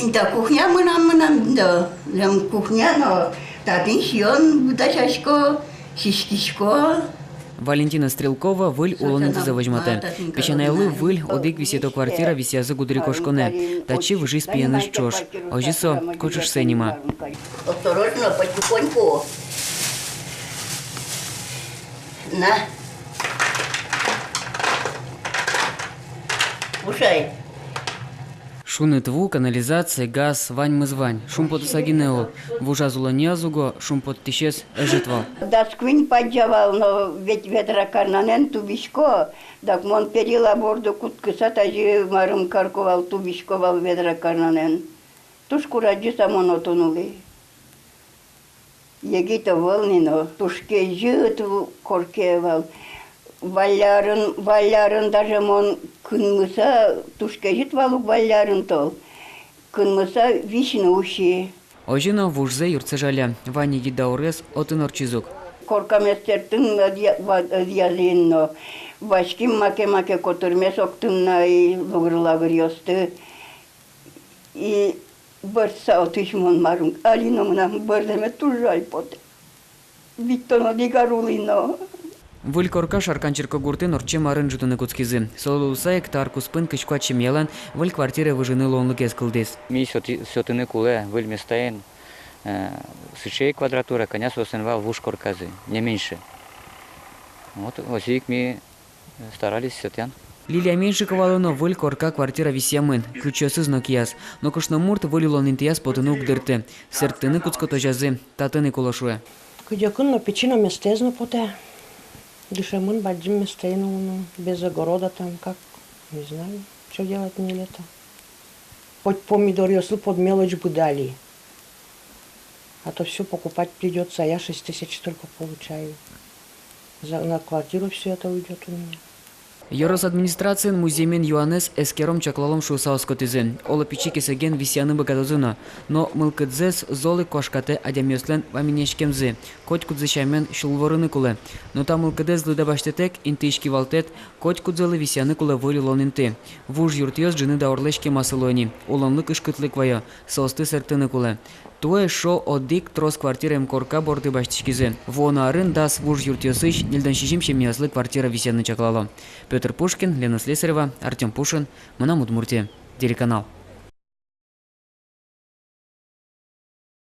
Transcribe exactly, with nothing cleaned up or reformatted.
Инта кухня мынам, мынам, да, лем кухня но, татын сиён дасясько, сиськисько. Валентина Стрелкова выль улон интызэ возьматэ. Песянайлы выль, одӥг висъето квартира висъязы гудырикошконэ. Татчы выжиз пиеныз ӵош. Озьы со кочышсэ нима. Осторожно, потихоньку. На. Кушай. Шуныт ву, канализация, газ, ваньмыз вань. Шумпотыса гинэ ӧвӧл. Вужаз улонъяз уго шумпоттӥсез ӧжыт вал. Дас куинь падӟа вал но, ведь ведра карнанэн тубисько. Дак мон перила борды кутскыса тазьы марым карко вал, тубисько вал ведра карнанэн. Туж курадӟыса мон отын улӥ. Егит ӧвӧл ни но, туж кезьыт корке вал. Валлярын, валлярын даже мон кынмыса, туж кезьыт вал ук валлярын тол. Кынмыса висьыны уси. Озьы но вужзэ юртсэ жаля. Вань егит даурез отын ортчиз ук. Коркамес сэртыны ӧдъя-, ва-, ӧдъязы ини но. Ваським маке-маке котырмес октыны на и лугыр-лагыръёсты. И бӧрдыса отысь мон марым, али но мынам бӧрдэме туж жаль потэ. Витьтон одӥг ар улӥ но. Выль корка Шаркан черкогуртын ортчем арын ӝутыны кутскизы. Со луыса ик та ар куспын кызь куать семьялэн выль квартире выжыны луонлыкез кылдӥз. Ми сёты-, сётыны кулэ выль местаын, э, сыӵе квадратура, кӧня соослэн вал вуж корказы, не меньше. Вот озьы ик ми старались сётъян. Лилия Меньшиковалы но выль корка квартира висъямын, ключъёсыз но кияз. Но кышномурт выль улон интыяз потыны уг дырты. Сэрттыны кутскытозязы татын ик уло, шуэ. Кыдёкын но пичи но местаез но потэ. Дышемын бадӟым местаын улыны, без огорода там, как, не знаю, что делать мне лето. Хоть помидоръёслы под мелочь бы дали. А то всё покупать придётся, а я шесть тысяч только получаю. За, на квартиру всё это уйдёт у меня. Ёрос администрациын музъемен юанэз эскером-чаклалом шуыса оскытӥзы. Оло, пичи кесэген висъяны быгатозы но. Но мылкыдзэс зол ик куашкатэ адямиослэн ваменяськемзы, котькудзы сямен сюлворыны кулэ. Но та мылкыдэз лыдэ басьтэтэк, интыысь кивалтэт, котькудзылы висъяны кулэ выль улон инты. Вуж юртъёс ӝыны даурлэсь кемасы луо ини, улонлы кышкытлык ваё, соосты сэрттыны кулэ. Туэ эшшо одӥг трос квартираем корка борды басьтӥськизы. Вуоно арын дас вуж юртъёсысь ньыльдон сизьым семьяослы квартира висъяны чаклало. Пётр Пушкин, Лена Слесарева, Артём Пушин, «Мынам Удмуртие» телеканал.